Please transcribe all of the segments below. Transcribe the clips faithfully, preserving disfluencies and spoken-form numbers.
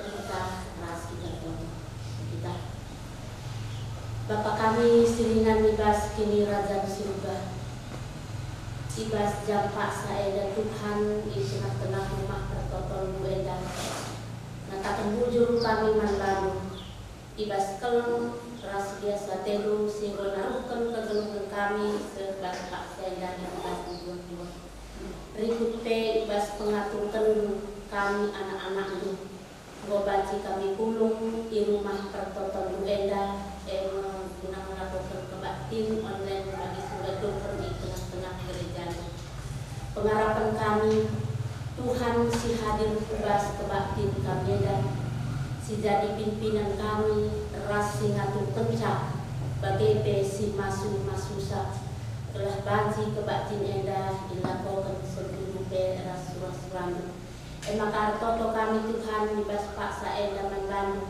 Kita ras kita. Kita. Bapa kami si ringan i bas Kinirajan Surga, i bas jam paksa enda Tuhan, i tengah-tengah rumah pertotonNdu enda, ngataken bujur kami man baNdu, i bas keleng ras lias ateNdu si enggo naruhken kegeluhen kami seh bas paksa enda i bas mejuah-juah. Rikut pe i bas pengaturkenNdu kami anak-anakNdu, enggo banci kami pulung i rumah pertotonNdu enda, e me guna ngelakoken kebaktin online bagi si nggeluh i tengah-tengah gerejaNdu. Pengarapen kami, Tuhan si hadir ku bas kebaktin kami enda, si jadi pimpinen kami ras si ngaturkenca, bage pe si masu-masusa, gelah banci kebaktin enda ilakoken seh nggeluh pe ras sura-suraNdu. E maka ertoto kami, Tuhan, i bas paksa enda man baNdu,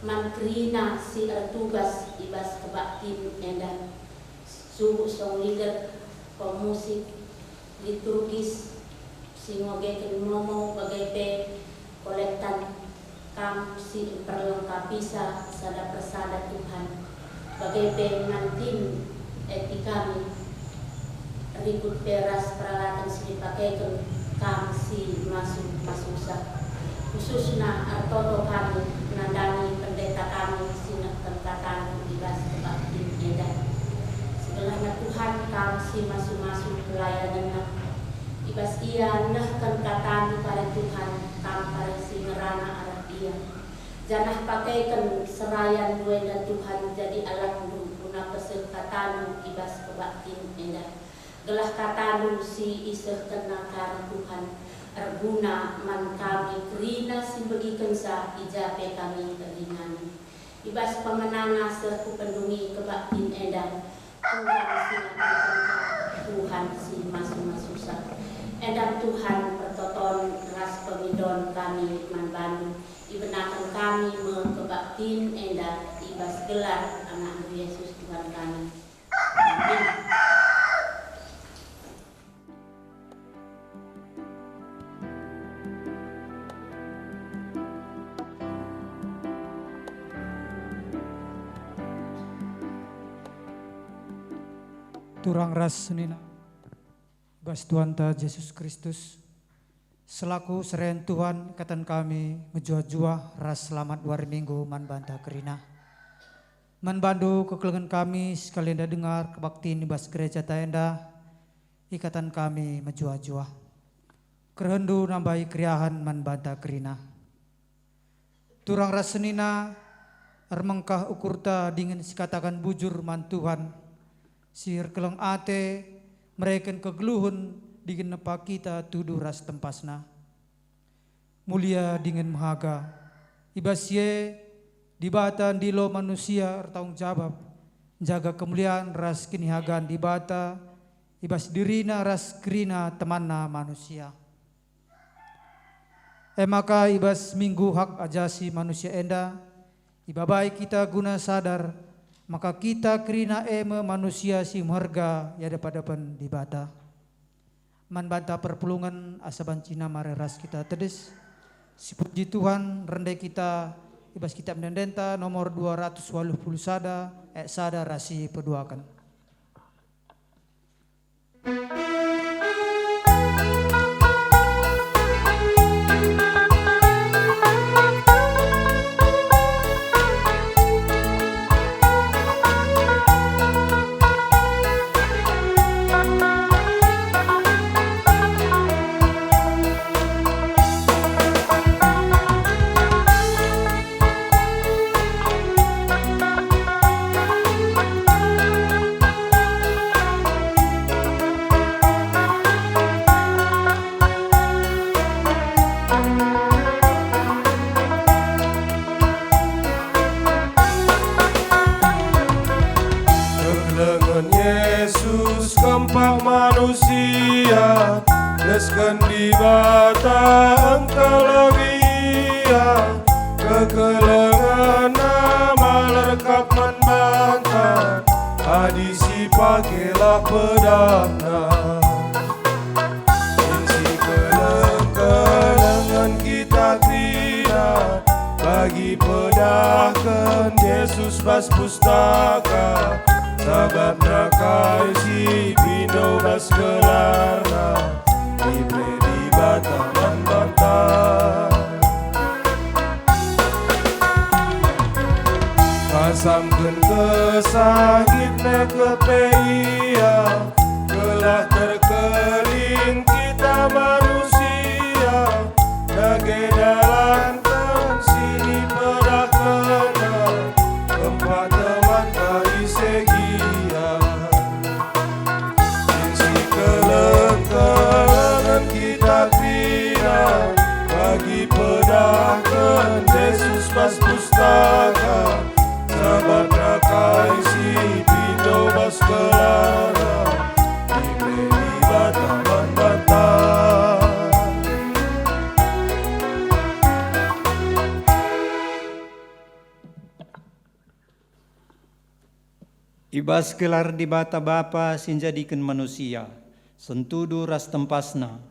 man kerina si ertugas i bas kebaktin enda, subuk song leader, pemusik, liturgis, si ngogeken momo, bage pe kolektan, Kam si mperlengkapisa sada persada, Tuhan, bage pe man tim eti kami, rikut pe ras peralaten si ipakeken Kam si masu-masusa. Khususna ertoto kami nandangi pendeta kami si nehken kataNdu i bas kebaktin enda. Segelahna Tuhan, Kam si masu-masu pelayanenna. I bas ia nehken kataNdu kari, Tuhan, Kam kari si ngerana arah ia. Janah pakeken serayanNdu enda, Tuhan, jadi alatNdu guna peseh kataNdu i bas kebaktin enda. Gelah kataNdu si isehkenna kari, Tuhan, erguna man kami kerina si mbegikenca i ja pe kami eringanNdu. I bas pemenana seh ku pendungi kebaktin enda, Tuhan si ngatakenca, Tuhan si masu-masusa. Enda Tuhan, pertoton ras pemindon kami man baNdu, ibenaken kami me kebaktin enda i bas gelar AnakNdu Yesus Tuhan kami. Amin. Turang ras senina bas Tuhanta Jesus Kristus, selaku serayan Tuhan, ikatan kami mejuah-juah ras selamat wari Minggu man banta kerina. Man bandu kekelengen kami sekali enda dengar kebaktin i bas gerejata enda, ikatan kami mejuah-juah. Kerehendu nambahi keriahen man banta kerina. Turang ras senina, ermengkah ukurta dingen sikataken bujur man Tuhan, si erkeleng ate mereken kegeluhen dingen nepa kita tuduh ras tempasna. Mulia dingen mehaga, i bas si e Dibata ndilo manusia ertanggung jabap, njaga kemulian ras kinihagan Dibata i bas dirina ras kerina temanna manusia. E maka i bas minggu hak ajasi manusia enda, ibabai kita guna sadar maka kita kerina e me manusia si meherga i adep-adepen Dibata. Man banta perpulungen asa banci mari ras kita tedis, sipuji Tuhan, rende kita i bas Kitab Ende-endenta nomor dua ratus waluh puluh sada, ayat sada ras si peduaken. Kekelengen Yesus kempak manusia, nesken Dibata engkeleng Ia. KekelengenNa malah rekap man banta, adi sipakelah pedahNa. Kin si keleng-kelengen kita kerina, Bagi pedahken Jesus bas pustaka, sabapna kai si pindo bas gelarna, ipe Dibata man banta. Pasamken kesah gitna kepe ia, gelah terkelin kita manusia, dage dalan Tuhan si ipedahkenNa, kempak teman kai segia. Kin si keleng-kelengen kita kerina, bagi pedahken Jesus bas pustaka, sabapna kai si pindo bas gelarna, ipe Dibata man banta. I bas gelar Dibata Bapa si njadiken manusia, sentudu ras tempasNa,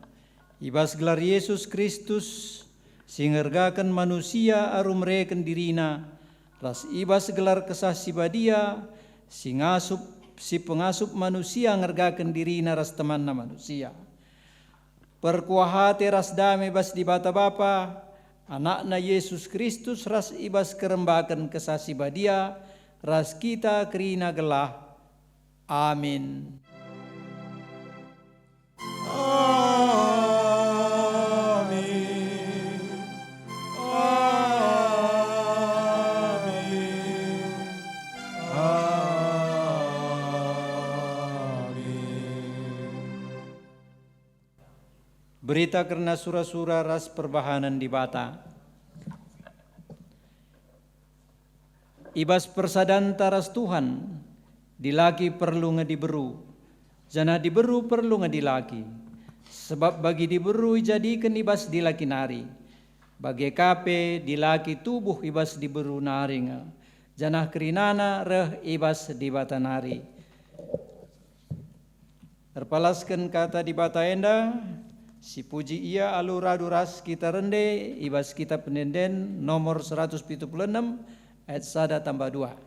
i bas gelar Jesus Kristus si ngergaken manusia alu mereken diriNa, ras i bas gelar Kesah Si Badia si ngasup, si pengasup manusia ngergaken dirina ras temanna manusia. Perkuah ate ras dame bas Dibata Bapa, AnakNa Jesus Kristus ras i bas kerembaken Kesah Si Badia ras kita kerina gelah. Amin. Amin. Amin. Amin. Berita kerna sura-sura ras perbahanen Dibata. I bas persadanta ras Tuhan, dilaki perlu nge diberu, janah diberu perlu nge dilaki. Sebab bagi diberu ijadiken i bas dilaki nari, bage ka pe dilaki tubuh i bas diberu nari nge, janah kerinana reh i bas Dibata nari. Erpalasken kata Dibata enda, sipuji Ia alu radu ras kita rende i bas Kitap Pendenden nomor seratus pitu puluh enem ayat sada tambah dua.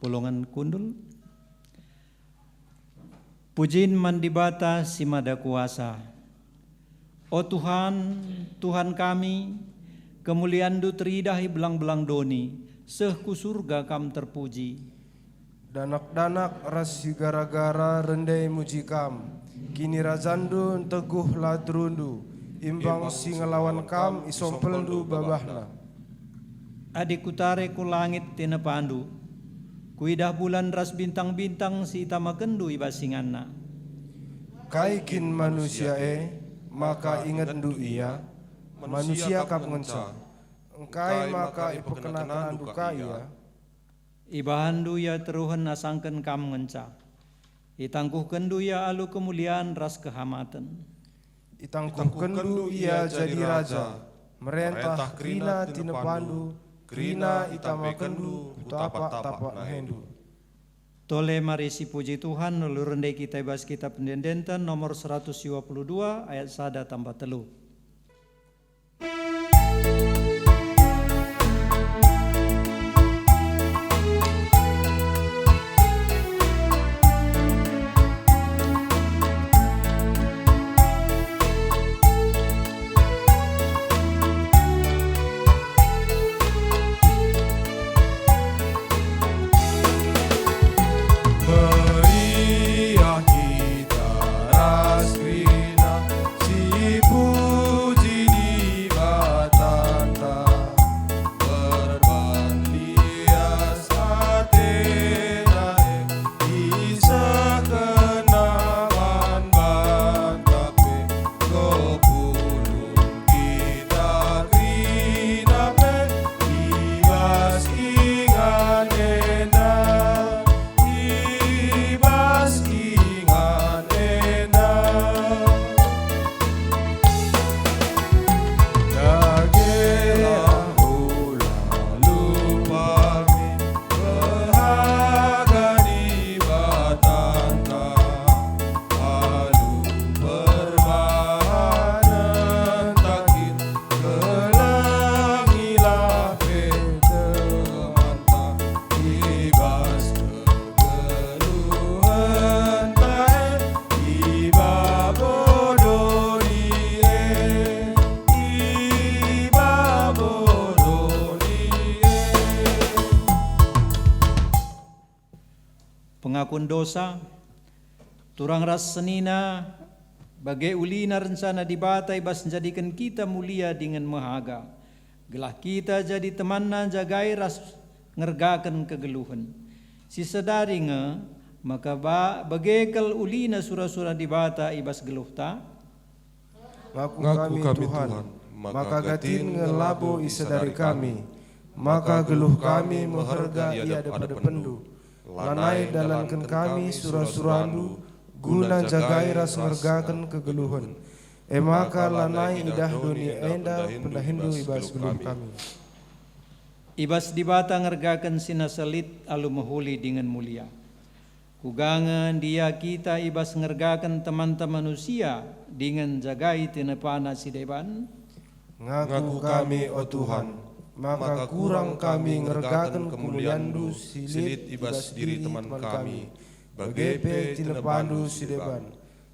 Pulungen kundul. Pujin man Dibata si Mada Kuasa. O Tuhan, Tuhan kami, kemulianNdu teridah i belang-belang doni, seh ku Surga Kam terpuji. Danak-danak ras si gara-gara rende muji Kam, kinirajanNdu nteguh la terundu, imbang si ngelawan Kam isompelNdu babahna. Adi kutare ku langit tinepaNdu, kuidah bulan ras bintang-bintang si itamakenNdu i bas inganna. Kai kin manusia e, maka ingetNdu ia? Manusia kap ngenca. Engkai maka ipekenakenandu ka ia? IbahanNdu ia teruhen asangken Kam ngenca. ItangkuhkenNdu ia alu kemulian ras kehamaten. ItangkuhkenNdu ia jadi raja, merentah kerina tinepaNdu, kerina itamakenNdu ku tapak-tapak nahenNdu. Tole mari sipuji Tuhan, alu rende kita i bas Kitab Ende-endenta nomor seratus dua puluh dua ayat sada tambah telu. Meriah kita ras kerina si puji Dibatanta, perban lias atena e isehkenna man banta pe. Enggo pulung kita kerina pe i bas ingan enda, i bas ingan enda. Dage la ola lupa min mehaga Dibatanta. Alu perbahanen tangkin, kelengilah pe temanta, i bas kegeluhenta e, i babo doni e, i babo doni e. Pengakun dosa, turang ras senina, bage ulina rencana Dibata i bas njadiken kita mulia dingen mehaga, gelah kita jadi temanNa njagai ras ngergaken kegeluhen. Sisadari nge maka ba-, bage kal ulina sura-sura Dibata i bas geluhta. Ngaku kami, Tuhan, maka gatin nge labo isadari kami, maka geluh kami meherga i adep-adepenNdu. Lanai dalanken kami sura-suraNdu guna njagai ras ngergaken kegeluhen, e maka lanai idah doni enda pendahiNdu i bas geluh kami. I bas Dibata ngergaken si nasa lit alu mehuli dingen mulia. Kuga nge ndia kita i bas ngergaken temanta manusia dingen njagai tinepana si deban? Ngaku kami, o Tuhan, maka kurang kami ngergaken kemulianNdu si lit i bas diri teman kami, bage pe tinepaNdu si deban,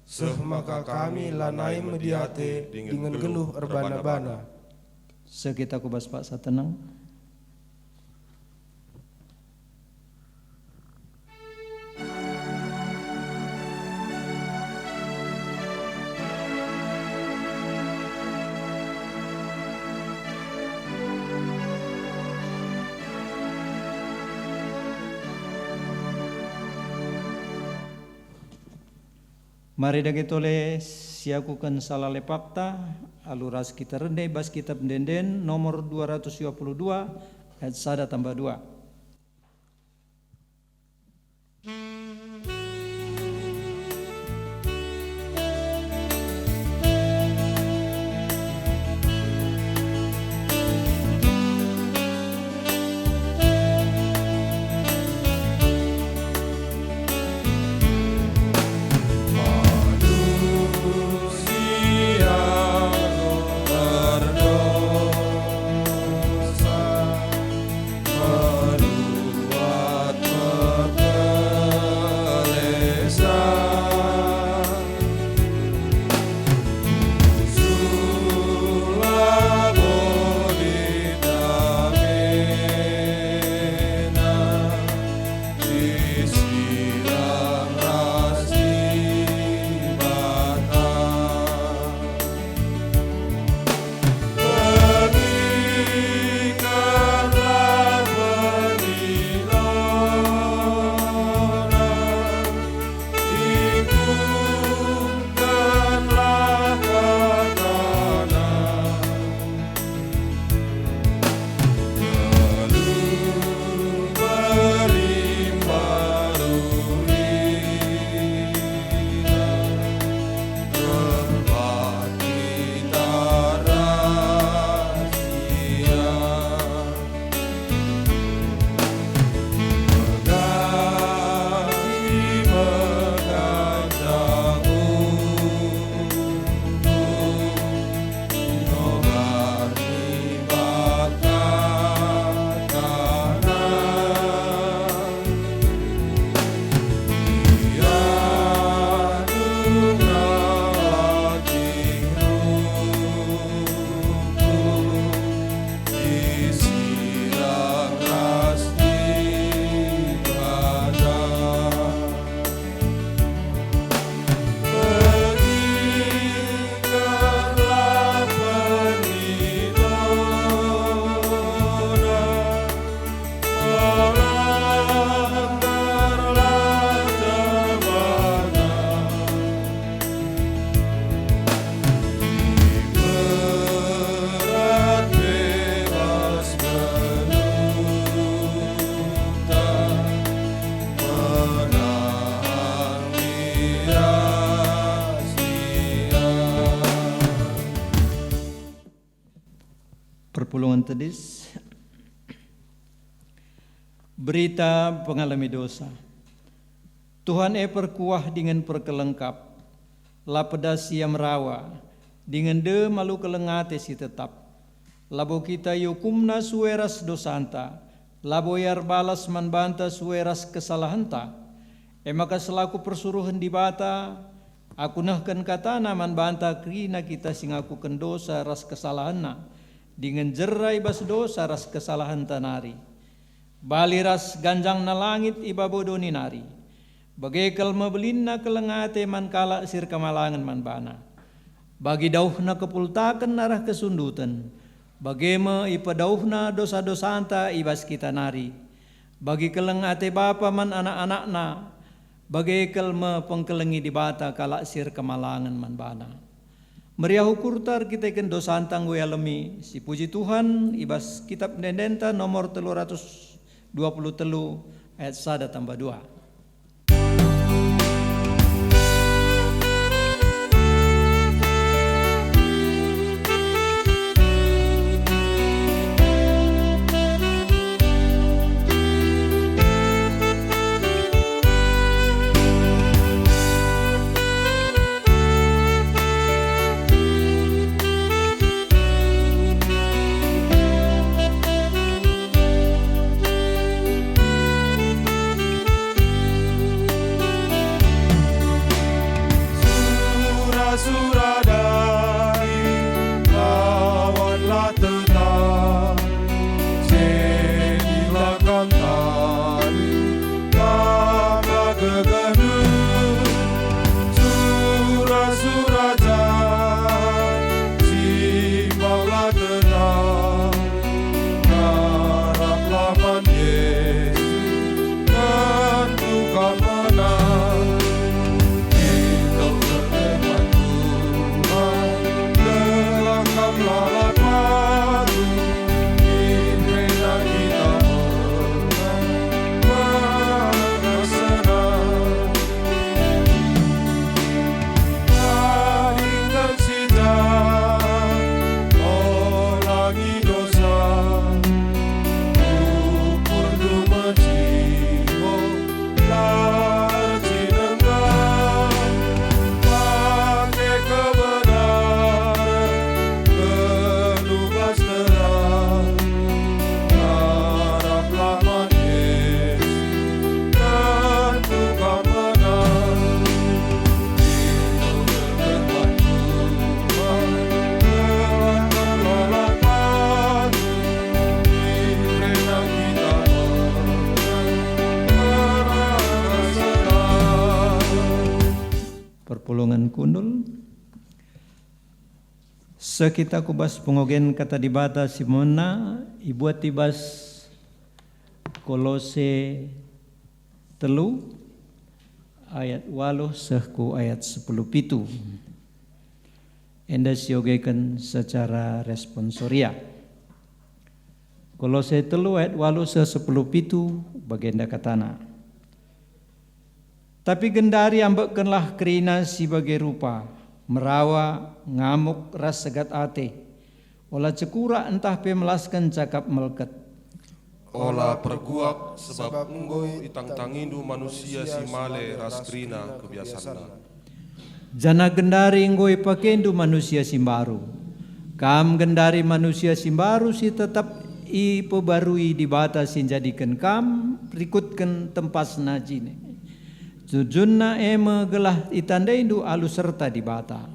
seh maka kami lanai mediate dingen geluh erbana-bana. Seh kita ku bas paksa tenang. Mari dage tole siakuken salah lepakta, alu ras kita rende i bas Kitab Ende-enden nomor dua ratus dua puluh dua, ayat sada tambah dua. Manusia erdosa, Tedis. Berita pengalemi dosa. Tuhan e perkuah dingen perkelengkap, la pedas Ia merawa, dingen dem alu keleng ate si tetap. Labo kita iukumNa sue ras dosanta, labo Ia erbalas man banta sue ras kesalahenta. E maka selaku persuruhen Dibata, aku nehken kataNa man banta kerina kita si ngakuken dosa ras kesalahenna, dingen jera i bas dosa ras kesalahenta nari. Bali ras ganjangna langit i babo doni nari, bage kal me belinna keleng ate man kalak si erkemalangen man baNa. Bagi dauhna kepultaken arah kesunduten, bage me ipedauhNa dosa-dosanta i bas kita nari. Bagi keleng ate bapa man anak-anakna, bage kal me pengkelengi Dibata kalak si erkemalangen man baNa. Meriah ukurta erkiteken dosanta enggo ialemi, sipuji Tuhan i bas Kitap Ende-endenta nomor telu ratus dua puluh telu ayat sada tambah dua. Sura-sura dari lawanlah tetap, sedilah kam tari, kamlah gegehndu. Sura-sura jar, simbahlah tetap, ngaraplah man Yesus, tentu kam menang. Kita berteman Tuhan, gelah kam lalap madu, kin rena kita menang, menang senang. Adi engkan si jahat, olangi dosa, ukurndu meciho, la ercinenggan, pake kebenaran, genuh ras terang, ngaraplah man Yesus, tentu kam menang. Perpulungen kundul. Seh kita ku bas pengogen Kata Dibata si mena ibuat i bas Kolose telu ayat waluh seh ku ayat sepuluh pitu. Enda siogeken secara responsoria. Kolose telu ayat waluh seh sepuluh pitu bagenda katana. Tapi gendari ambekkenlah kerina si bage rupa, merawa, ngamuk, ras segat ate. Ola cekurak ntah pe melasken cakap melket. Ola perguak, sebab enggo itangtangindu manusia si male ras kerina kebiasanna. Janah gendari enggo ipakendu manusia si mbaru. Kam gendari manusia si mbaru si tetap ipebarui Dibata si njadiken kam rikutken tempasna jine. Jujunna e me gelah itandaindu alu serta Dibata.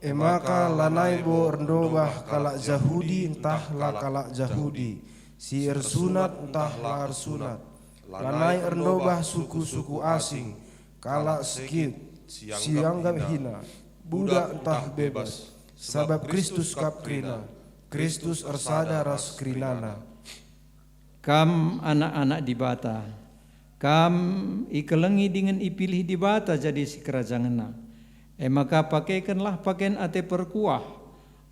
E maka lanai bo erndobah kalak Jahudi ntah la kalak Jahudi, si ersunat ntah la ersunat, lanai erndobah suku-suku asing, kalak Skyt, si ianggap hina, budak ntah bebas, sabap Kristus kap kerina, Kristus ersada ras kerinana. Kam anak-anak Dibata, kam ikelengi dingen ipilih Dibata jadi sikerajangenNa. E maka pakekenlah paken ate perkuah,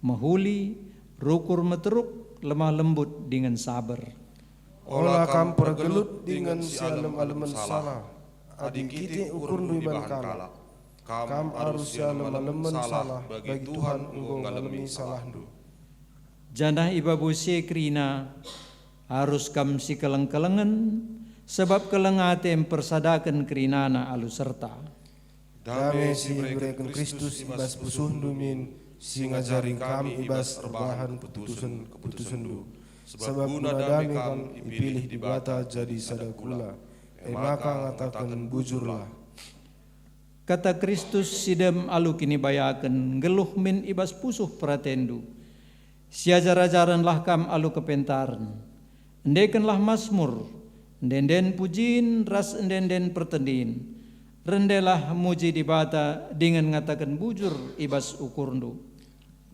mehuli, rukur meteruk, lemah lembut dingen saber. Ola kam pergelut dingen si alem-alemen salah, adi kitik ukurndu ibahan kalak. Kam arus si alem-alemen salah bagi Tuhan enggo ngalemi salahndu. Janah i babo si e kerina, arus kam sikeleng-kelengen, sabap keleng ate mpersadaken kerinana alu serta. Dame si ibereken Kristus i bas pusuhndu min si ngajari kam i bas erbahan keputusen-keputusenndu. Sabap guna dame kam ipilih Dibata jadi sada kula, e maka ngataken bujurlah. Kata Kristus si dem alu kinibayaken nggeluh min i bas pusuh peratendu. Siajar-ajarenlah kam alu kepentaren. Endekenlah masmur, ende-enden pujin ras ende-enden pertendin. Rendelah muji Dibata dingen ngataken bujur i bas ukurndu.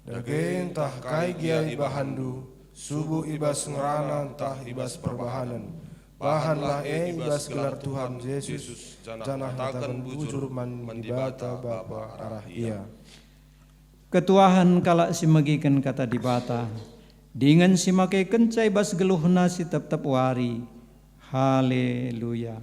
Dage ntah kai gia ibahanndu, subuk i bas ngerana ntah i bas perbahanen, bahanlah e i bas gelar Tuhan Jesus, janah kataken bujur man Dibata Bapa arah Ia. Ketuahen kalak si megiken kata Dibata, dingen si makekenca i bas geluhna si tep-tep wari. Haleluya!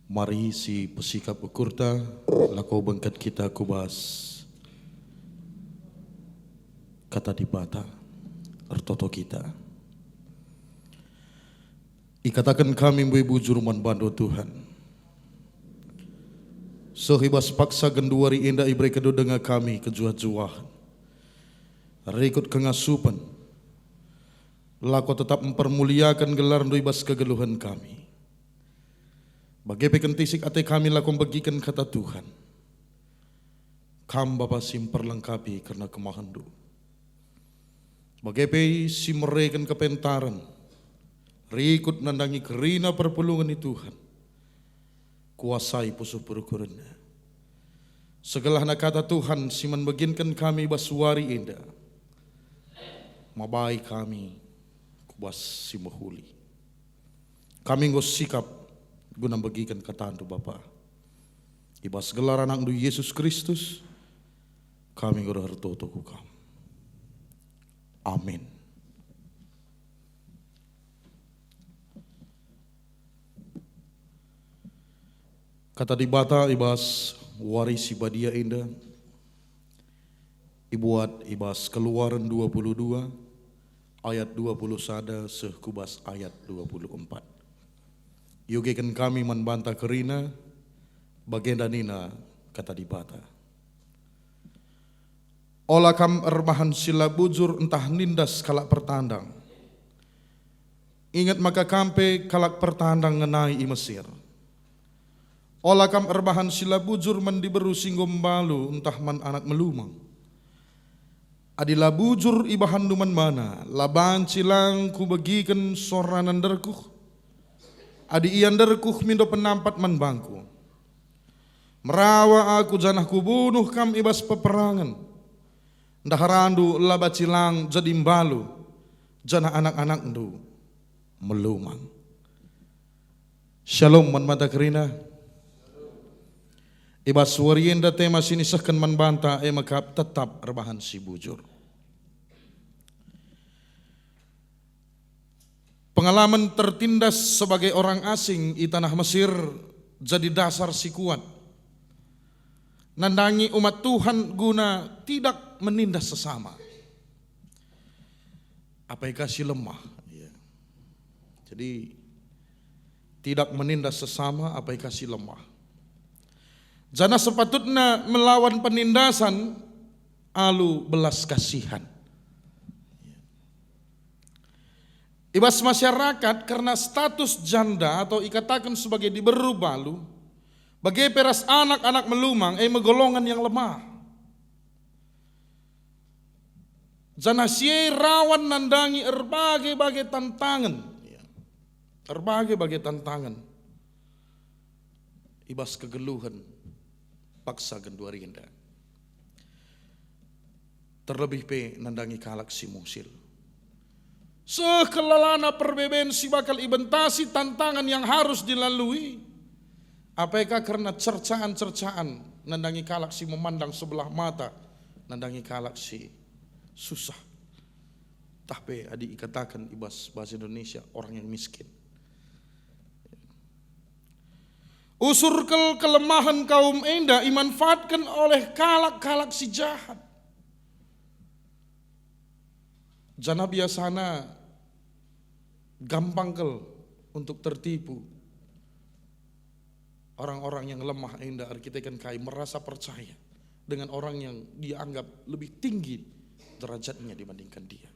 Mari sipesikap ukurta, lako bengket kita ku bas Kata Dibata. Ertoto kita. Ikataken kami mbue bujur man bandu, Tuhan. Seh i bas paksa genduari enda iberekenNdu denga kami kejuah-juahen, rikut kengasupen, lako tetap mpermuliaken gelarNdu i bas kegeluhen kami. Bage pe kentisik ate kami lako mbegiken kata Tuhan. Kam Bapa si mperlengkapi kerna kemahenNdu. Bage pe si mereken kepentaren, rikut nandangi kerina perpulungen ni Tuhan. Kuasai pusuh perukurenNa. Segelahna kata Tuhan si man meginken kami bas wari enda. Mabai kami ku bas si mehuli. Kami enggo sikap guna mbegiken kataNdu, Bapa. I bas gelar AnakNdu, Yesus Kristus, kami enggo ertoto ku Kam. Amin. Kata Dibata i bas wari si badia enda ibuat i bas Keluaren dua puluh dua ayat dua puluh sada seh ku bas ayat dua puluh empat. Iogeken kami man banta kerina, bagenda nina Kata Dibata. Ola kam erbahan si la bujur ntah nindas kalak pertandang. Inget maka kam pe kalak pertandang ngenai i Mesir. Ola kam erbahan si la bujur man diberu si enggo mbalu ntah man anak melumang. Adi la bujur ibahanndu man bana, la banci lang kubegiken sorana nderkuh. Adi ia nderkuh mindo penampat man bangku. Merawa aku janah kubunuh kam i bas peperangen. Ndaharandu la banci lang jadi mbalu, janah anak-anakndu melumang. Shalom man banta kerina. I bas wari enda tema si nisehken man banta e mekap tetap erbahan si bujur. Pengalaman tertindas sebagai orang asing i tanah Mesir jadi dasar si kuat nandangi umat Tuhan guna tidak menindas sesama. Apai ka si lemah? Ya. Jadi, tidak menindas sesama apai ka si lemah. Janah sepatutna melawan penindasan alu belas kasihan. I bas masyarakat, kerna status janda atau ikataken sebagai diberu balu, bage pe ras anak-anak melumang, e me golongan yang lemah. Janah si e rawan nandangi erbage-bage tantangen. Erbage-bage tantangen i bas kegeluhen paksa genduari enda. Terlebih pe nandangi kalak si musil. Seh kal lalana perbeben si bakal ibentasi tantangan yang harus dilalui. Apai ka kerna cercaan-cercaan nandangi kalak si memandang sebelah mata, nandangi kalak si susah. Tah pe adi ikataken i bas bahasa Indonesia, orang yang miskin. Usur kal kelemahen kaum enda imanfaatken oleh kalak-kalak si jahat. Janah biasana gampang kal untuk tertipu orang-orang yang lemah enda erkiteken kai merasa percaya dengan orang yang dia anggap lebih tinggi derajatnya dibandingkan dia.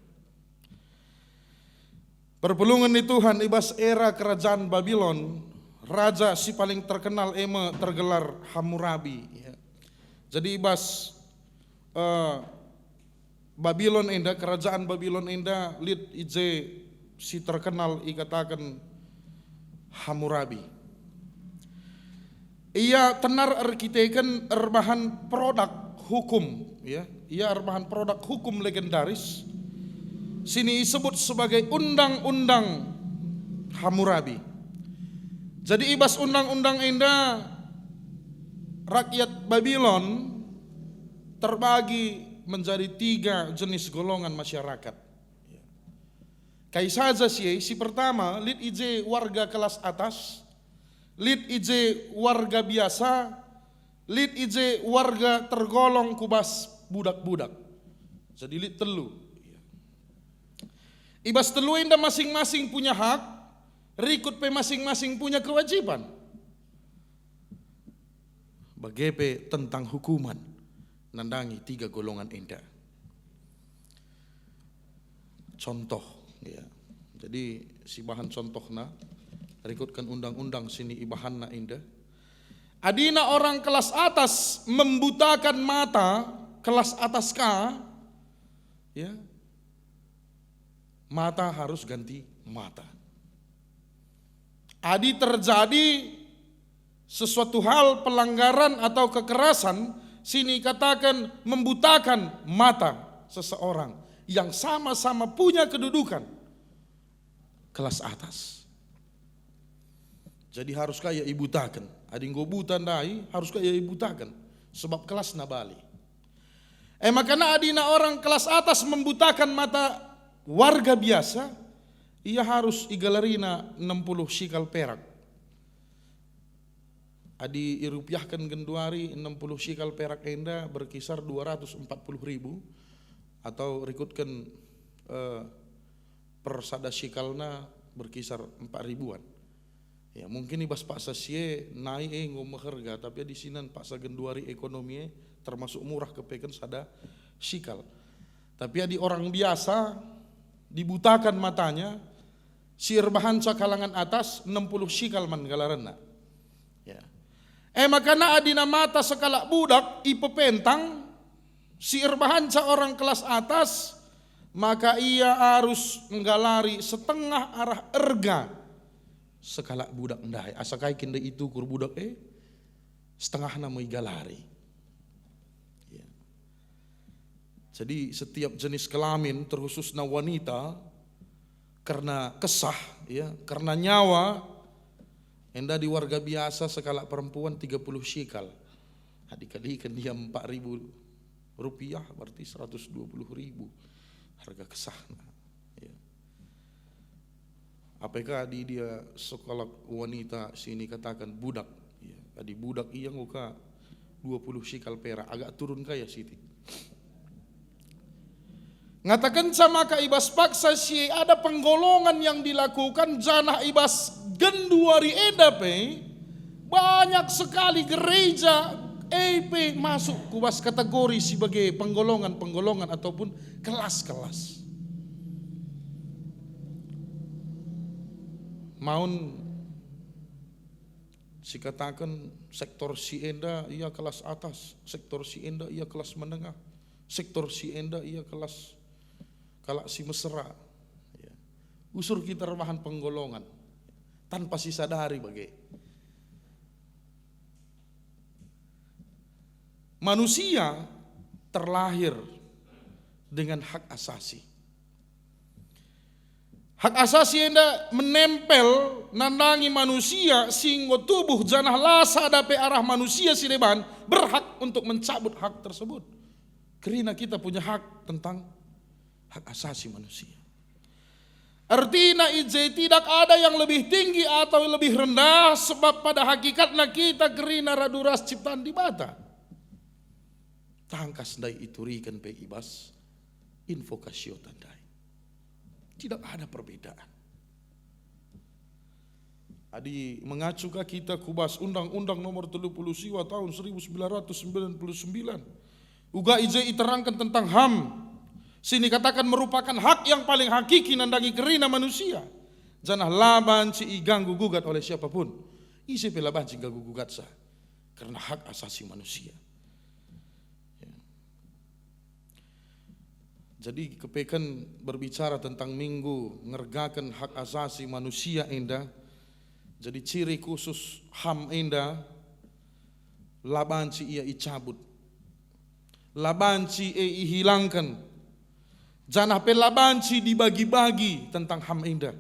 Perpulungen ni Tuhan, i bas era kerajaan Babilon, raja si paling terkenal e me tergelar Hammurabi, ya. Jadi i bas, eh, Babilon enda, kerajaan Babilon enda lit i je si terkenal ikataken Hammurabi. Ia tenar erkiteken erbahan produk hukum, ya. Ia erbahan produk hukum legendaris, sini isebut sebagai Undang-Undang Hammurabi. Jadi, i bas undang-undang enda, rakyat Babilon terbagi menjadi tiga jenis golongan masyarakat. Kai saja si e? Si pertama, lit i je warga kelas atas, lit i je warga biasa, lit i je warga tergolong ku bas budak-budak. Jadi lit telu. I bas telu enda masing-masing punya hak, rikut pe masing-masing punya kewajiban. Bage pe tentang hukuman nandangi tiga golongan enda. Contoh, ya. Jadi, sibahan contohna, rikutken undang-undang sini ibahanna enda. Adina orang kelas atas membutakan mata kelas atas ka, ya, mata harus ganti mata. Adi terjadi sesuatu hal pelanggaran atau kekerasan, sini kataken membutakan mata seseorang yang sama-sama punya kedudukan kelas atas. Jadi harus ka ia ibutaken. Adi enggo buta ndai, harus ka ia ibutaken, sebab kelasna bali. E maka adina orang kelas atas membutakan mata warga biasa, ia harus igalarina enam puluh sikal perak. Adi irupiahken genduari, enam puluh sikal perak enda berkisar dua ratus empat puluh ribu, atau rikutken, eh, per sada sikalna berkisar empat ribuan. Ya, mungkin i bas paksa si e nai e enggo meherga, tapi adi sinan paksa genduari ekonomi e termasuk murah kepeken sada sikal. Tapi adi orang biasa dibutakan matanya, si erbahanca kalangan atas enam puluh sikal man galarenna. Ya. E maka adina mata sekalak budak ipepentang, si erbahanca orang kelas atas, maka ia arus nggalari setengah arah erga sekalak budak ndai. Asa kai kin ndai itukur budak e? Setengahna me igalari. Ya. Jadi, setiap jenis kelamin, terkhususna wanita, karena kesah, ya, karena nyawa, enda di warga biasa sekalak perempuan tiga puluh sikal. Nah, dikaliken dia empat ribu rupiah, berarti seratus dua puluh ribu harga kesahna. Ya. Apakah adi dia sekalak wanita sini kataken budak? Ya, adi budak ia enggo ka dua puluh sikal perak, agak turun ka ia sitik. Ngatakenca maka i bas paksa si e ada penggolongan yang dilakukan, janah i bas genduari enda pe banyak sekali gereja e pe masuk ku bas kategori si bage penggolongan-penggolongan ataupun kelas-kelas. Maun sikataken sektor si enda ia kelas atas, sektor si enda ia kelas menengah, sektor si enda ia kelas kalak si mesera. Ya. Usur kita erbahan penggolongan. tanpa sisadari bage. Manusia terlahir dengan hak asasi. Hak asasi enda menempel nandangi manusia si enggo tubuh, janah la sada pe arah manusia si deban berhak untuk mencabut hak tersebut. Kerina kita punya hak tentang hak asasi manusia. Ertina i je tidak ada yang lebih tinggi atau lebih rendah, sebab pada hakikatna kita kerina radu ras ciptaan Dibata. Tangkas ndai ituriken pe i bas invokasiota ndai. Tidak ada perbedaan. Adi mengacu ka kita ku bas Undang-Undang Nomor telu puluh siwa tahun seribu sembilan ratus sembilan puluh sembilan, uga i je iterangken tentang HAM, si nikataken merupakan hak yang paling hakiki nandangi kerina manusia, janah la banci iganggu gugat oleh siapapun. Ise pe la banci ganggu gugatsa, kerna hak asasi manusia. Ya. Jadi, kepeken berbicara tentang Minggu ngergaken hak asasi manusia enda, jadi ciri khusus HAM enda, la banci ia icabut, la banci e ihilangken, janah pe la banci dibagi-bagi tentang HAM enda.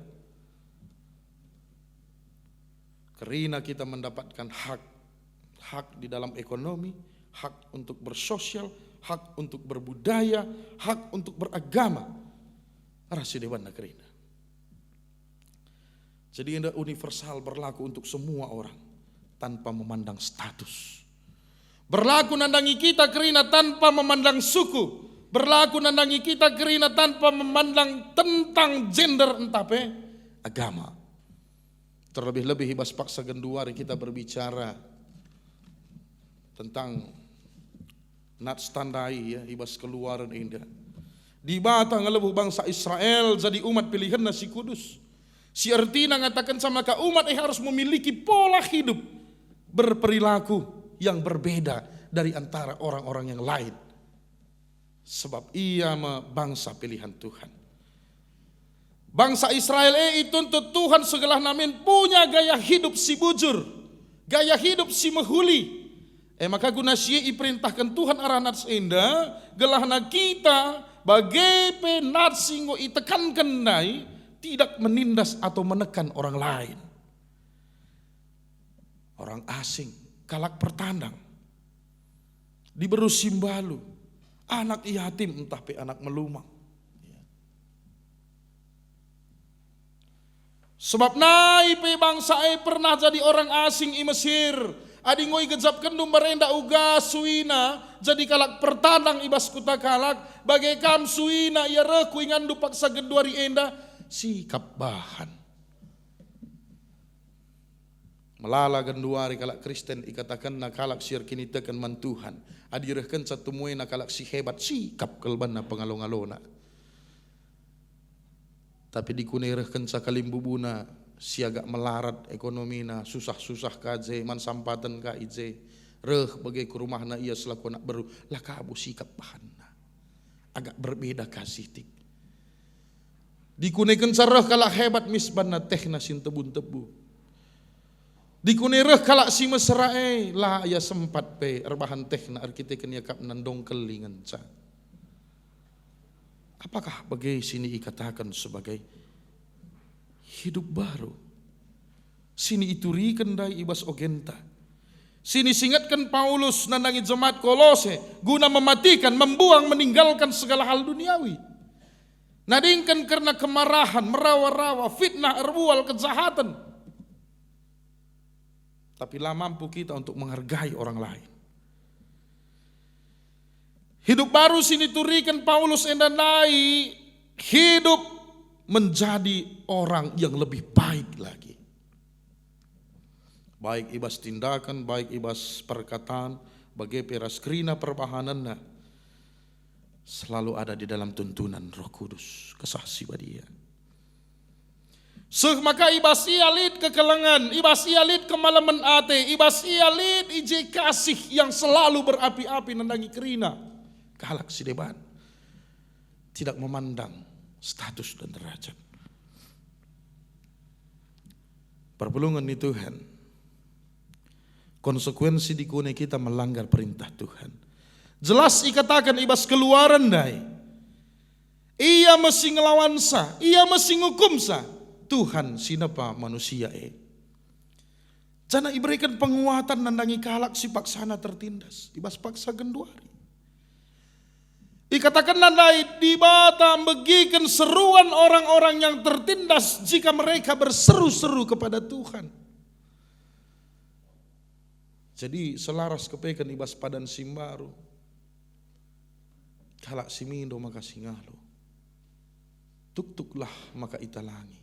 Kerina kita mendapatkan hak, hak di dalam ekonomi, hak untuk bersosial, hak untuk berbudaya, hak untuk beragama. Ras si debanna kerina. Jadi enda universal, berlaku untuk semua orang tanpa memandang status. Berlaku nandangi kita kerina tanpa memandang suku. Berlaku nandangi kita kerina tanpa memandang tentang gender ntah pe agama. Terlebih-lebih i bas paksa genduari kita berbicara tentang nats tandai, ya, i bas Keluaren enda. Dibata ngelebuh bangsa Israel jadi umat pilihenNa si kudus. Si ertina ngatakenca maka umat e harus memiliki pola hidup, berperilaku yang berbeda dari antara orang-orang yang lain. Sebab ia me bangsa pilihan Tuhan. Bangsa Israel e ituntut Tuhan segelah namin punya gaya hidup si bujur, gaya hidup si mehuli. E maka guna si e iperintahken Tuhan arah nats enda, gelahna kita, bage pe nats si enggo itekanken ndai, tidak menindas atau menekan orang lain. Orang asing, kalak pertandang, diberu si mbalu, anak yatim ntah pe anak melumang. Ya. Sebab nai pe bangsa e pernah jadi orang asing i Mesir. Adi enggo igejapkenndu mbarenda uga suina jadi kalak pertandang i bas kuta kalak, bage kam suina ia reh ku inganndu paksa genduari enda, sikap bahan. Melala genduari kalak Kristen ikatakenna kalak si erkiniteken man Tuhan. Adi rehkenca temuena kalak si hebat, sikap kal banna pengalo-ngalona. Tapi dikune rehkenca kalimbubuna si agak melarat ekonomina, susah-susah ka je, man sampaten ka i je, reh bage ku rumahna ia selaku anak beru, la kabo sikap bahanna. Agak berbeda ka sitik. Dikunekenca reh kalak hebat mis banna tehna si ntebu-ntebu. Dikune reh kalak si mesera e, la ia sempat pe erbahan tehna erkiteken iakapna ndongkeli ngenca. Apakah bage si niikataken sebagai hidup baru? Si niituriken ndai i bas ogenta. Si nisingetken Paulus nandangi jemaat Kolose guna mematikan, membuang, meninggalkan segala hal duniawi. Nadingken kerna kemarahan, merawa-rawa, fitnah, erbual, kejahaten. Tapi la mampu kita untuk menghargai orang lain. Hidup baru si nituriken Paulus enda ndai hidup menjadi orang yang lebih baik lagi. Baik i bas tindakan, baik i bas perkataan, bage pe ras kerina perbahanenna, selalu ada di dalam tuntunan Roh Kudus, Kesah Si Badia. Seh maka i bas ia lit kekelengen, i bas ia lit kemalemen ate, i bas ia lit i je kasih yang selalu berapi-api nandangi kerina kalak si deban, tidak memandang status dan derajat. Perpulungen ni Tuhan, konsekuensi dikune kita melanggar perintah Tuhan. Jelas ikataken i bas Keluaren ndai, "Ia me si ngelawansa, ia me si ngukumsa, Tuhan si nepa manusia e." Janah ibereken penguatan nandangi kalak si paksana tertindas i bas paksa genduari. Ikatakenna ndai, Dibata mbegiken seruan orang-orang yang tertindas jika mereka berseru-seru kepada Tuhan. Jadi, selaras kepeken i bas padan si mbaru, kalak si mindo maka si ngalo, "Tuktuklah maka italangi."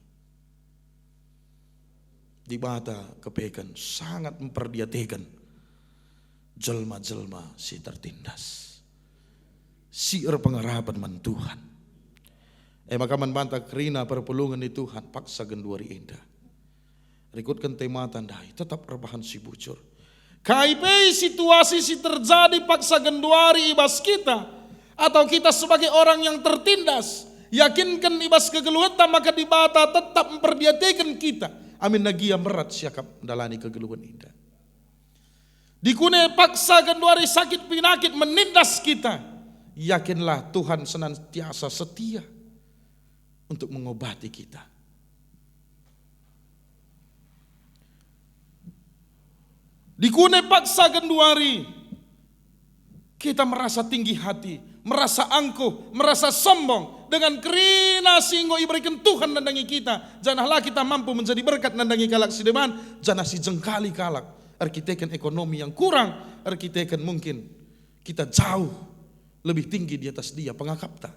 Dibata kepeken sangat mperdiateken jelma-jelma si tertindas, si erpengarapen man Tuhan. E maka man banta kerina perpulungen ni Tuhan paksa genduari enda. Rikutken temata ndai, tetap erbahan si bujur. Kai pe situasi si terjadi paksa genduari i bas kita, atau kita sebagai orang yang tertindas, yakinken i bas kegeluhenta maka Dibata tetap mperdiateken kita, amin na gia merat siakap ndalani kegeluhen enda. Dikune paksa genduari sakit pinakit menindas kita, yakinlah Tuhan senantiasa setia untuk mengobati kita. Dikune paksa genduari, kita merasa tinggi hati, merasa angkuh, merasa sombong dengan kerina si enggo ibereken Tuhan nandangi kita, janah la kita mampu menjadi berkat nandangi kalak si deban, janah si jengkali kalak erkiteken ekonomi yang kurang, erkiteken mungkin kita jauh lebih tinggi di atas dia pengakapta.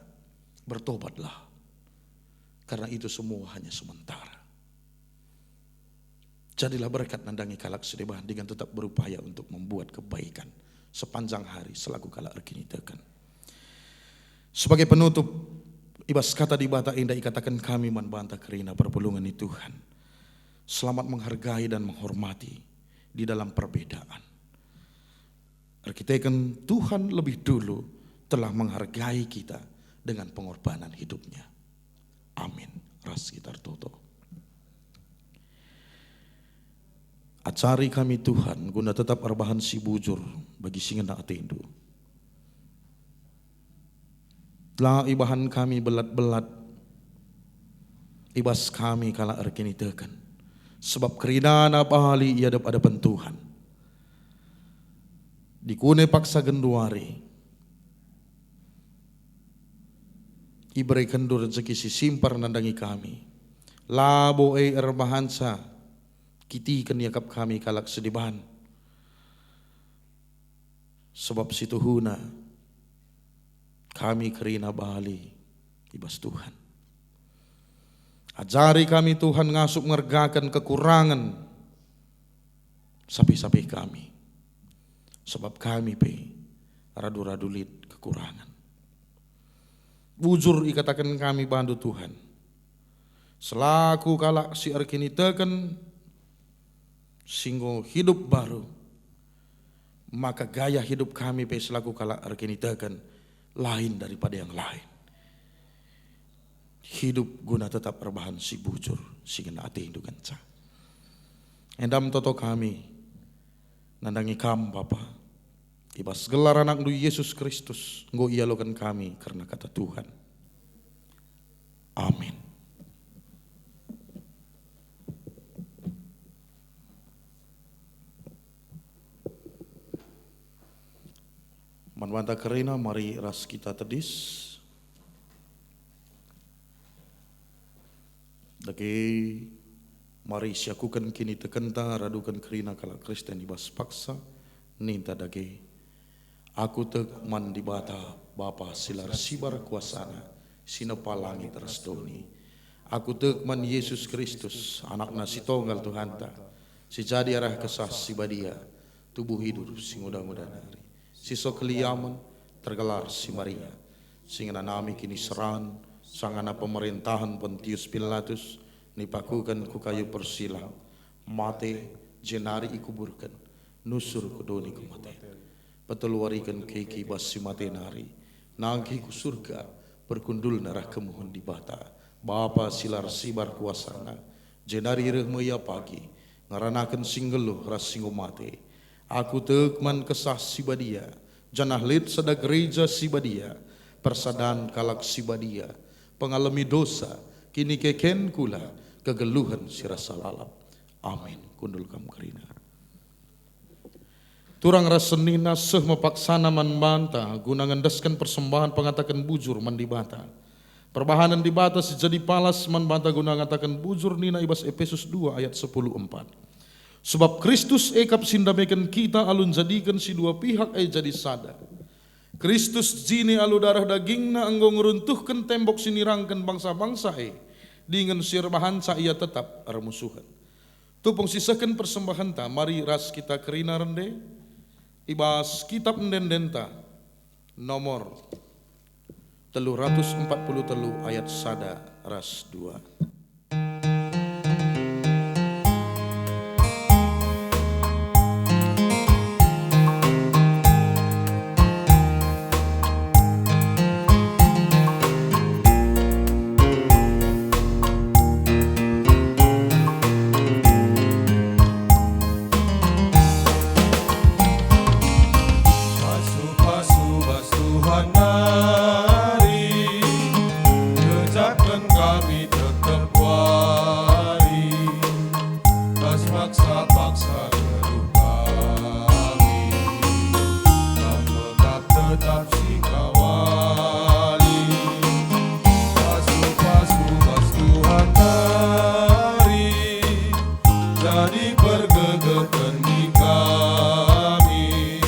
Bertobatlah, karena itu semua hanya sementara. Jadilah berkat nandangi kalak si deban dengan tetap berupaya untuk membuat kebaikan sepanjang hari selaku kalak erkiniteken. Sebagai penutup, i bas kata Dibata enda ikataken kami man banta kerina perpulungen ni Tuhan, selamat menghargai dan menghormati di dalam perbedaan. Erkiteken Tuhan lebih dulu telah menghargai kita dengan pengorbanan hidup-Nya. Amin. Ras kita ertoto. Ajari kami, Tuhan, guna tetap erbahan si bujur bagi si ngena ateNdu. La ibahan kami belat-belat i bas kami kalak erkiniteken, sebab kerinana bali i adep-adepen Tuhan. Dikune paksa genduari, iberekenNdu rejeki si simpar nandangi kami. Labo e erbahanca kitiken iakap kami kalak si deban, sebab situhuna kami kerina bali i bas Tuhan. Ajari kami, Tuhan, ngasup ngergaken kekurangen sapih-sapih kami, sebab kami pe radu-radu lit kekurangen. Bujur ikataken kami bandu, Tuhan, selaku kalak si erkiniteken, si enggo hidup baru, maka gaya hidup kami pe selaku kalak erkiniteken lain daripada yang lain. Hidup guna tetap erbahan si bujur, si ngena ateNdu ngenca. Enda me toto kami nandangi Kam, Bapa, i bas gelar AnakNdu Yesus Kristus enggo ialoken kami kerna kata Tuhan. Amin. Man banta kerina mari ras kita tedis. Dage mari siakuken kinitekenta raduken kerina kalak Kristen i bas paksa, ninta dage, "Aku tek man Dibata, Bapa si la ersibar kuasaNa, si nepa langit ras doni. Aku tek man Yesus Kristus, AnakNa si tonggal Tuhanta, si jadi arah Kesah Si Badia, tubuh idur si nguda-nguda nari, si so keliamen, tergelar si Maria, si ngenanami kiniseran, sangana pemerentahen Pontius Pilatus, nipakuken ku kayu persilang, mate, jenari ikuburken, nusur ku doni kematen. Peteluwariken keke i bas si mate nari, nangkih ku Surga, perkundulna arah kemuhen Dibata, Bapa si la ersibar kuasaNa, Jenari reh me ia pagi, ngeranaken si nggeluh ras si enggo mate. Aku tek man Kesah Si Badia, janah lit sada gereja si badia, persadan kalak si badia, pengalemi dosa, kinikeken kula, kegeluhen si rasa lalap. Amin. Kundul kam kerina. Turang ras senina seh me paksana man banta guna ngendesken persembahen pengataken bujur man Dibata. Perbahanen Dibata si jadi palas man banta guna ngataken bujur nina i bas Epesus dua ayat sepuluh empat, "Sebab Kristus e kap si ndameken kita alu njadiken si dua pihak e jadi sada. Kristus jine alu dareh dagingNa enggo ngeruntuhken tembok si nirangken bangsa-bangsa e, dingen si erbahanca ia tetap ermusuhen." Tupung sisehken persembahenta, mari ras kita kerina rende i bas Kitap Ende-endenta nomor telu ratus empat puluh telu ayat sada ras dua. Pasu-pasu bas Tuhan nari, gejapken kami tetap wari. Bas paksa-paksa geluh kami, Kam tetap, tetap sikawali. Pasu-pasu bas Tuhan nari, jadi pergegeten di kami,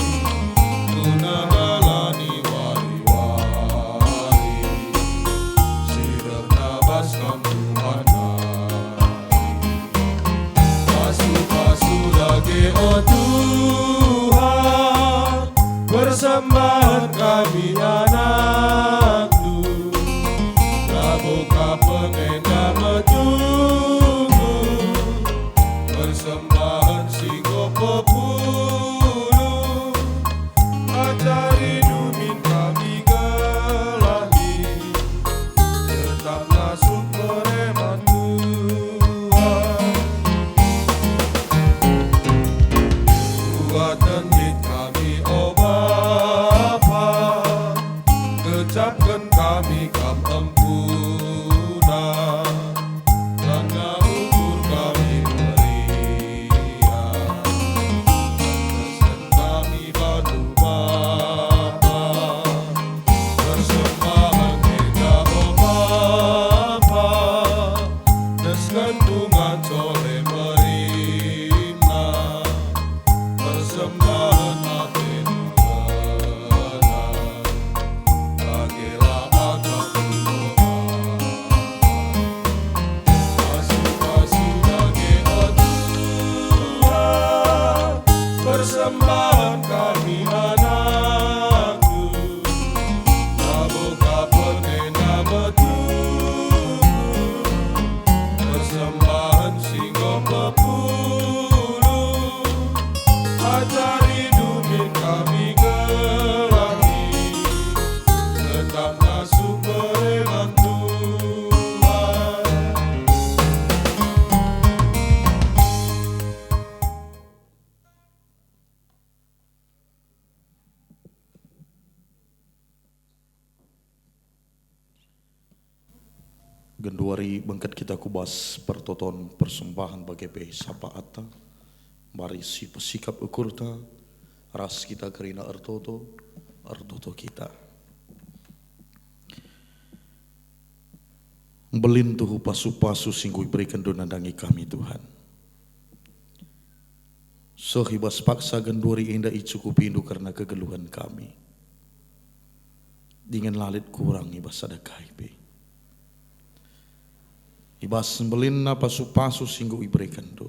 guna ngalani wari-wari si rehna bas Kam Tuhan nari. Pasu-pasu dage, o Tuhan, persembahen kami anakNdu. Labo ka penenda metunggung, persembahen si enggo pepulung. Ajarindu min kami nggeluhi, tetap ngasup pereman Tuhan. Kuatken lit kami, o Bapa, gejapken kami Kam empuna. Tanna ukur kami meriah, endesken kami bandu Bapa. Persembahen enda, o Bapa, endesken tunga ncole merinna. Persembahen ate megenang, bagelah akapku, o Bapa. Pasu-pasu dage, o Tuhan, persembahen kami anakNdu. Labo ka penenda metunggung, persembahen si enggo pepulung. Ajarindu min kami nggeluhi, tetap ngasup pereman Tuhan. Genduari bengket kita ku bas pertoton persembahen bage pe sapaatta. Mari sipesikap ukurta, ras kita kerina ertoto, ertoto kita. Mbelin tuhu pasu-pasu si enggo iberekenNdu nandangi kami, Tuhan. Seh i bas paksa genduari enda icukupindu kerna kegeluhen kami, dingen la lit kurang i bas sada kai pe. I bas mbelinna pasu-pasu si enggo iberekenndu,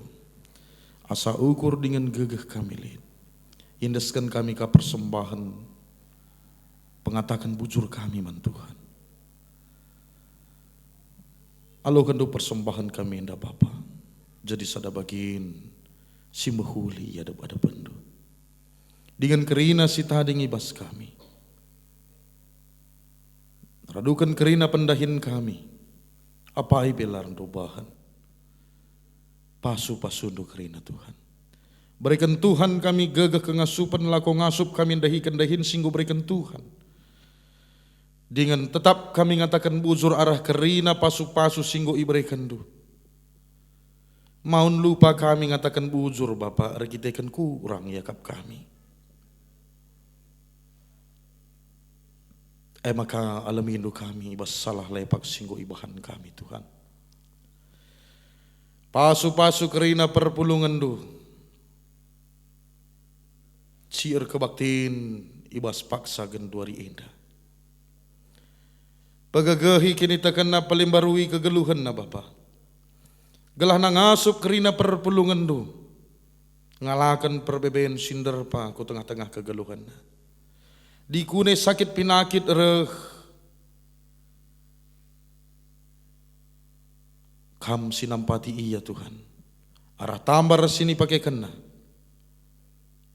asa ukur dingen gegeh kami lit, iendesken kami ka persembahen pengataken bujur kami man Tuhan. Alokenndu persembahen kami enda, Bapa, jadi sada bagin si mehuli i adep-adepenndu. Dingen kerina si tading i bas kami. Raduken kerina pendahin kami, apai pe la erndu bahan. Pasu-pasundu kerina, Tuhan. Bereken Tuhan kami gegeh kengasupen, lako ngasup kami ndahiken dahin si enggo bereken Tuhan. Dingen tetap kami ngataken bujur arah kerina pasu-pasu si enggo iberekenndu. Maun lupa kami ngataken bujur, Bapa, erkiteken kurang iakap kami. E maka alemindu kami i bas salah lepak si enggo ibahan kami, Tuhan. Pasu-pasu kerina perpulungenndu si erkebaktin i bas paksa genduari enda. Pegegehi kinitekenna, pelimbarui kegeluhenna, Bapa. Gelahna ngasup kerina perpulungenndu, ngalaken perbeben si nderpa ku tengah-tengah kegeluhenna. Dikune sakit pinakit reh, Kam si nampati ia, Tuhan. Arah tambar si nipakekenna,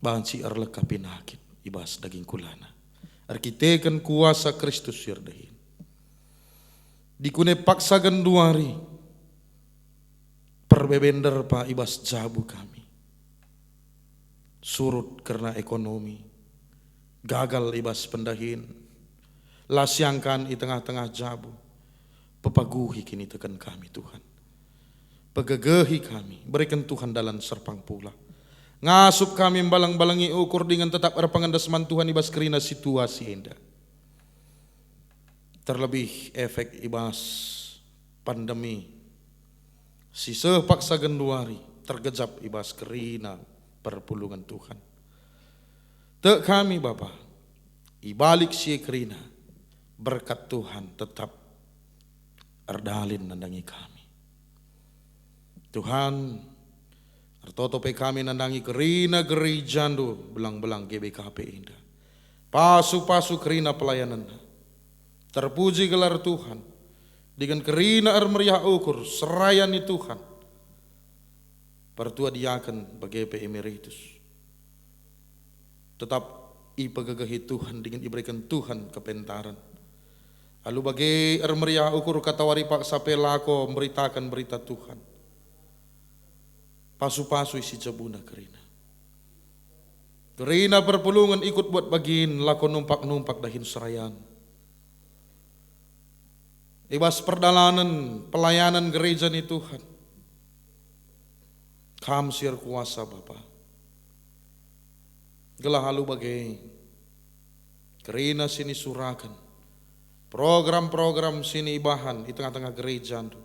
banci erleka pinakit i bas daging kulana, erkiteken kuasa Kristus si erdahin. Dikune paksa genduari, perbeben nderpa i bas jabu kami. Surut kerna ekonomi, gagal i bas pendahin, la siangkan i tengah-tengah jabu, pepaguhi kiniteken kami, Tuhan. Pegegehi kami, bereken Tuhan dalan serpang pula. Ngasup kami mbalang-balangi ukur dingen tetap erpengendes man Tuhan i bas kerina situasi enda. Terlebih efek i bas pandemi si seh paksa genduari tergejap i bas kerina perpulungen Tuhan. Tek kami, Bapa, i balik si e kerina, berkat Tuhan tetap erdalin nandangi kami. Tuhan, ertoto pe kami nandangi kerina gerejaNdu belang-belang G B K P enda. Pasu-pasu kerina pelayanenna. Terpuji gelar Tuhan. Dingen kerina ermeriah ukur, serayan ni Tuhan. Pertua diaken bage pe emeritus. Tetap ipegegehi Tuhan dingen ibereken Tuhan kepentaren. Alu bage ermeriah ukur katawari paksa pe lako mberitaken berita Tuhan. Pasu-pasu isi jabuna kerina. Kerina perpulungen ikut buat bagin lako numpak-numpak dahin serayan. I bas perdalanen pelayanan gereja ni Tuhan. Kam si erkuasa, Bapa. Gelah alu bage, kerina si nisuraken, program-program si nibahan i tengah-tengah gerejaNdu,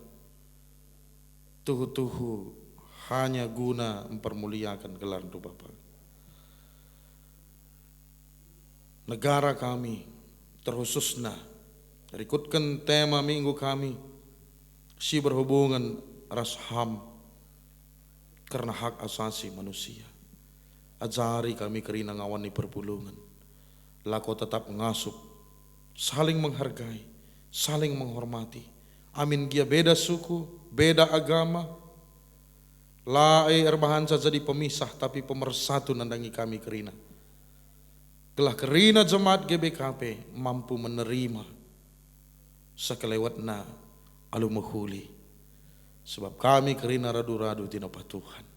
tuhu-tuhu hanya guna mpermuliaken gelarNdu, Bapa. Negara kami, terkhususna rikutken tema minggu kami si berhubungen ras HAM kerna hak asasi manusia. Ajari kami kerina ngawan ni perpulungen, lako tetap ngasup, saling menghargai, saling menghormati, amin gia beda suku, beda agama, la e erbahanca jadi pemisah, tapi pemersatu nandangi kami kerina. Gelah kerina jemaat G B K P mampu menerima sekelewetna alu mehuli, sebab kami kerina radu-radu tinapa Tuhan.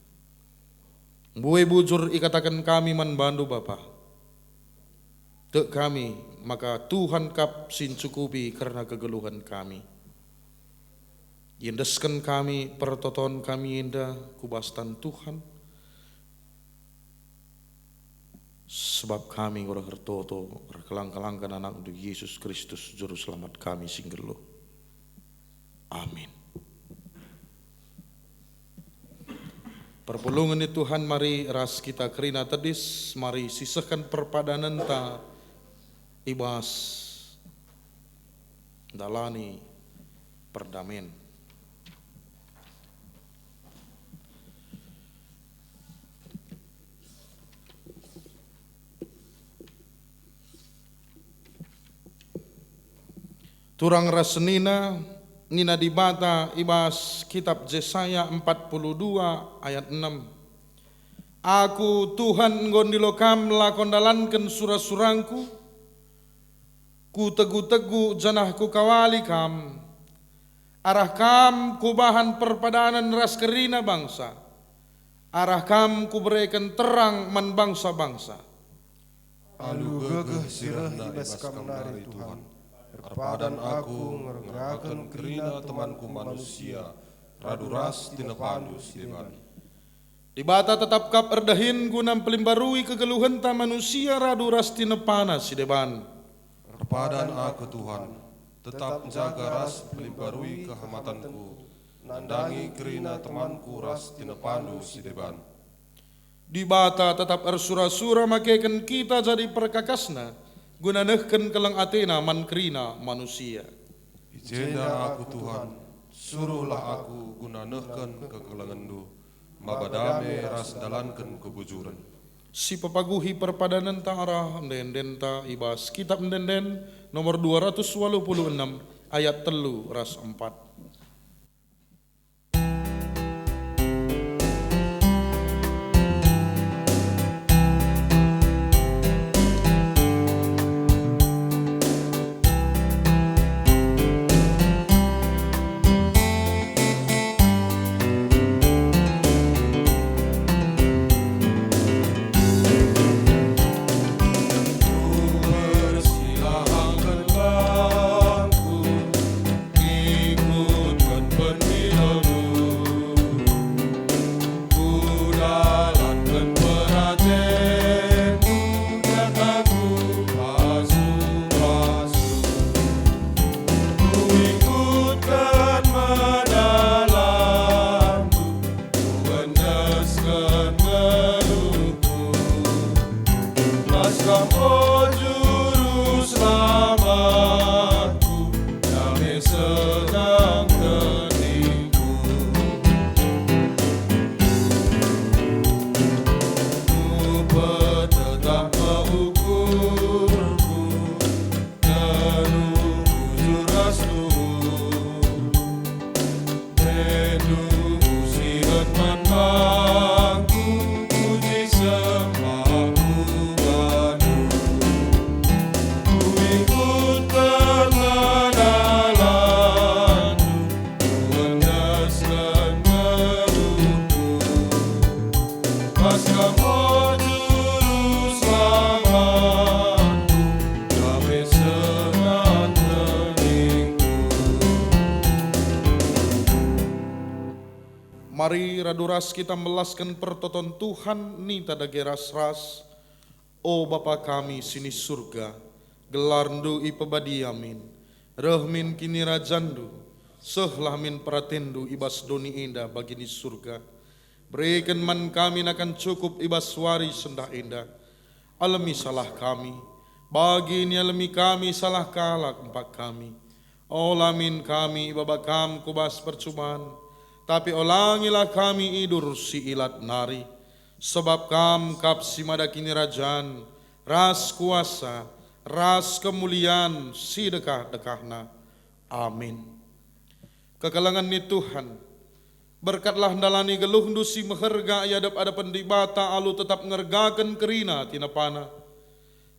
Mbue bujur ikataken kami man bandu, Bapa. Tek kami maka Tuhan kap si ncukupi kerna kegeluhen kami. Iendesken kami pertoton kami enda ku bas tan Tuhan, sebab kami enggo reh ertoto erkelang-kelangken AnakNdu Yesus Kristus, Juru Selamat kami si nggeluh. Amin. Perpulungen ni Tuhan, mari ras kita kerina tedis, mari sisehken perpadanenta i bas ndalani perdamen. Turang ras senina, nina Dibata i bas kitab Jesaya empat puluh dua ayat enem, "Aku, Tuhan, enggo ndilo kam lako ndalanken sura-surangKu, Kutegu-tegu janah Kukawali kam. Arah Kam kubahan perpadanen ras kerina bangsa. Arah Kam kubereken terang man bangsa-bangsa. Alu gegeh si rehna i bas Kam nari, Tuhan, erpadan aku ngergaken kerina temanku manusia radu ras tinepandu si deban. Dibata tetap kap erdahin guna mpelimbarui kegeluhenta manusia radu ras tinepana si deban. Erpadan aku, Tuhan, tetap njaga ras mpelimbarui kehamatenku, nandangi kerina temanku ras tinepandu si deban. Dibata tetap ersura-sura makeken kita jadi perkakasna, guna nehken keleng atena man kerina manusia. I jenda aku, Tuhan, suruhlah aku guna nehken kekelengenndu, maba dame ras ndalanken kebujuren. Sipepaguhi perpadanenta arah ende-endenta i bas Kitap Ende-enden nomor dua ratus waluh puluh enem ayat telu ras empat. Ikutken pendilandu, kudalanken peratenku, nyata kupasu-pasu. Kuikutken me dalanmu, kuendesken geluhku. Bas Kam, o Juru Selamatku, dame senang teningku. Kupetetap me ukurku, geluhku ras luhur. Bendu usihen man bangku, puji sembahku bandu. Kuikutken dalandu, kuendesken geluhku. Bas Kam, o Juru Selamatku, dame senang teningku. Mari radu ras kita melasken pertoton Tuhan, ninta dage ras-ras. O Bapa kami si ni Surga, gelarNdu ipebadia min. Reh min kinirajanNdu. Sehlah min peratenNdu i bas doni enda bagi ni Surga. Bereken man kami nakan cukup i bas wari sendah enda. Alemi salah kami, bagi nialemi kami salah kalak empak kami. Ola min kami ibaba Kam ku bas percuban, tapi olangilah kami idur si ilat nari. Sebab Kam kap si mada kinirajan, ras kuasa, ras kemulian si dekah-dekahna. Amin. Kekelengen ni Tuhan, berkatlah ndalani geluhndu si meherga i adep-adepen Dibata alu tetap ngergaken kerina tinepana,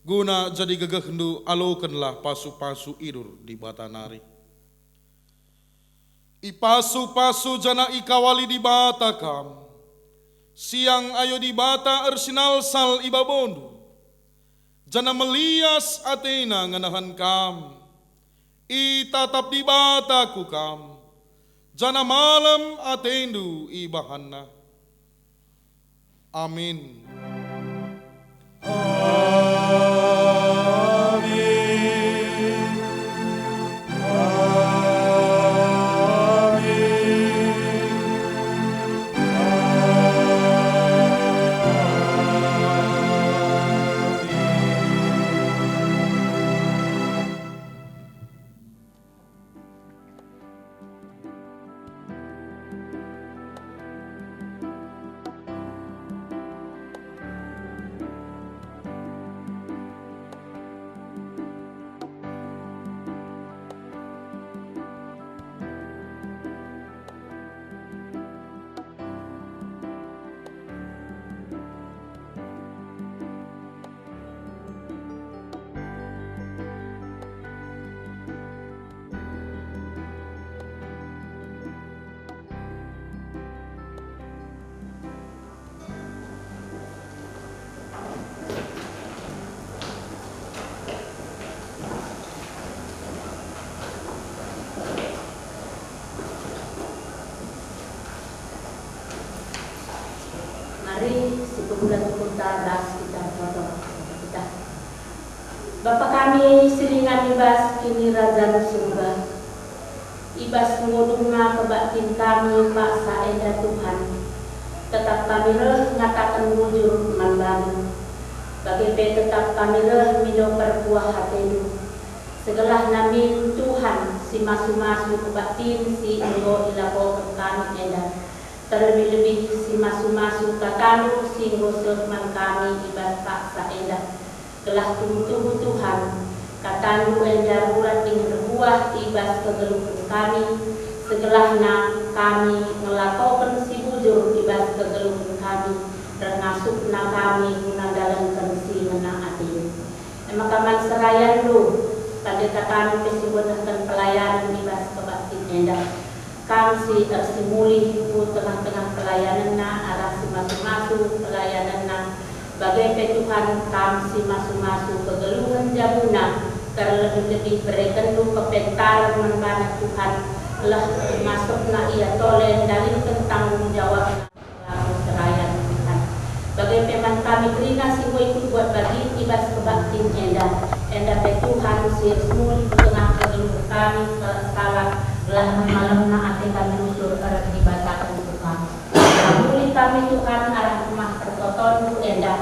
guna jadi gegehndu alokenlah pasu-pasu idur Dibata nari. Ipasu-pasu janah ikawali Dibata kam. Siang ayo Dibata ersinalsal i babondu, janah melias ateNa ngenehen kam. Itatap Dibata ku kam, janah malem atendu ibahanNa. Amin. Amin. Amin. Bapa kami si ringan i bas Kinirajan Surga, i bas nggo dungna kebaktin kami paksa enda Tuhan, tetap kami reh ngataken bujur man bandu. Bage pe tetap kami reh mindo perkuah atendu. Segelah namin Tuhan si masu-masu kebaktin si enggo ilakoken kami enda, terlebih-lebih si masu-masu katandu si enggo seh man kami i bas paksa enda. Gelah tuhu-tuhu Tuhan, katandu enda rurat dingen erbuah i bas kegeluhen kami, segelahna kami ngelakoken si bujur i bas kegeluhen kami, reh ngasuhna kami guna ndalanken si ngena atendu. E maka man serayanNdu, pandita kami pe si nggo nehken pelayanen i bas kebaktin enda. Kam si ersimulih ku tengah-tengah pelayanenna arah si masu-masu pelayanenna, bage pe Tuhan, Kam si masu-masu kegeluhen jabuna, terlebih-lebih berekenNdu kepentaren man bana Tuhan, gelah ngasuhna ia tole ndalanken tanggung jawabna. Lagu serayan Tuhan. Bage pe man kami kerina si enggo ikut buat bagin i bas kebaktin enda. Enda pe Tuhan si ersimulih ku tengah kegeluhen kami sekalak-sekalak, gelah malemna ate kami rusur erdibasaken Tuhan. Mulih kami Tuhan arah rumah pertotonNdu enda.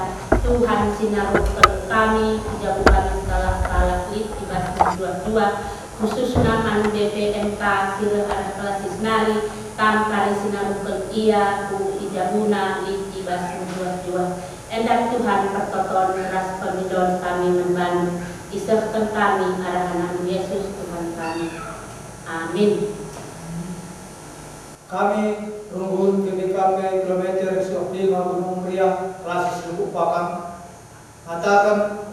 Tuhan si naruhken kami i jabungan sekalak-sekalak lit i bas mejuah-juah, khususna man B P M K si reh arah klasis nari, Kam kari si naruhken ia ku i jabuna lit i bas mejuah-juah. Enda Tuhan pertoton ras pemindon kami man bandu, isehken kami arah AnakNdu Yesus Tuhan kami. Amin. Kami, runggun G B K P kilometer suah lima Gunung Meriah, klasis Lubuk Pakam, ngataken